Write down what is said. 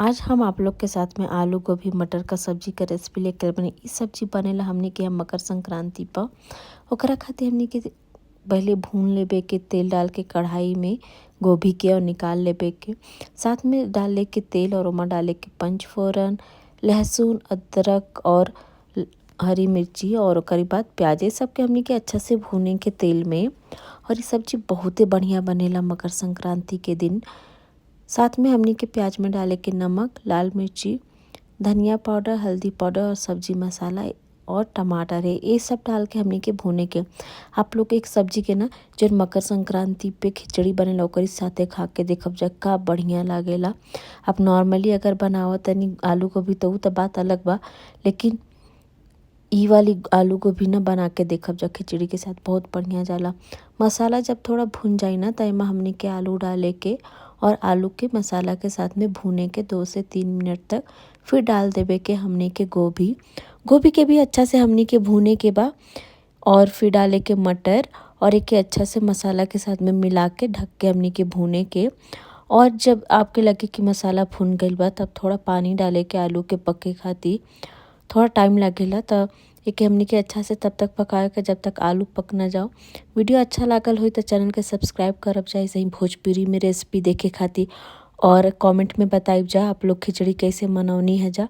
आज हम आप लोग के साथ में आलू गोभी मटर का सब्जी का रेसिपी लेकर बनी। इ सब्जी बनेला हमनी के यहाँ मकर संक्रांति पर। ओकरा खातिर हमनी के पहले भून लेबे के तेल डाल के कढ़ाई में गोभी के और निकाल लेबे के। साथ में डाले के तेल और ओमा डाले के पंचफोरन, लहसुन, अदरक और हरी मिर्ची और ओकरी बाद प्याज, ये सबके हमनी के अच्छा से भूने के तेल में। और ये सब्जी बहुते बढ़िया बनेला मकर संक्रांति के दिन। साथ में हमनी के प्याज में डाले के नमक, लाल मिर्ची, धनिया पाउडर, हल्दी पाउडर और सब्जी मसाला और टमाटर है, ये सब डाल के हमनी के भूने के। आप लोग एक सब्जी के ना जौन मकर संक्रांति पे खिचड़ी बनेला ओकरी साथे खा के देखब जा का बढ़िया लागेला। आप नॉर्मली अगर बनावत तनी आलू गोभी त उ त बात अलग बा, लेकिन इ वाली आलू गोभी ना बना के देखब जा खिचड़ी के साथ बहुत बढ़िया जाला। मसाला जब थोड़ा भुन जाई ना त एमा हमनी के आलू डाले के और आलू के मसाला के साथ में भूने के 2 से 3 मिनट तक। फिर डाल देबे के हमनी के गोभी। गोभी के भी अच्छा से हमनी के भूने के बा और फिर डाले के मटर और एके अच्छा से मसाला के साथ में मिला के ढक के हमनी के भूने के। और जब आपके लगे कि मसाला भुन गइल बा तब थोड़ा पानी डाले के आलू के पके खातिर। थोड़ा टाइम लागेला त एके हमनी के अच्छा से तब तक पकावे के जब तक आलू पक ना जाओ। वीडियो अच्छा लागल होई त चैनल के सब्सक्राइब करब जा ऐसे ही भोजपुरी में रेसिपी देखे खातिर और कमेंट में बताइब जा आप लोग खिचड़ी कैसे मनौनी है जा।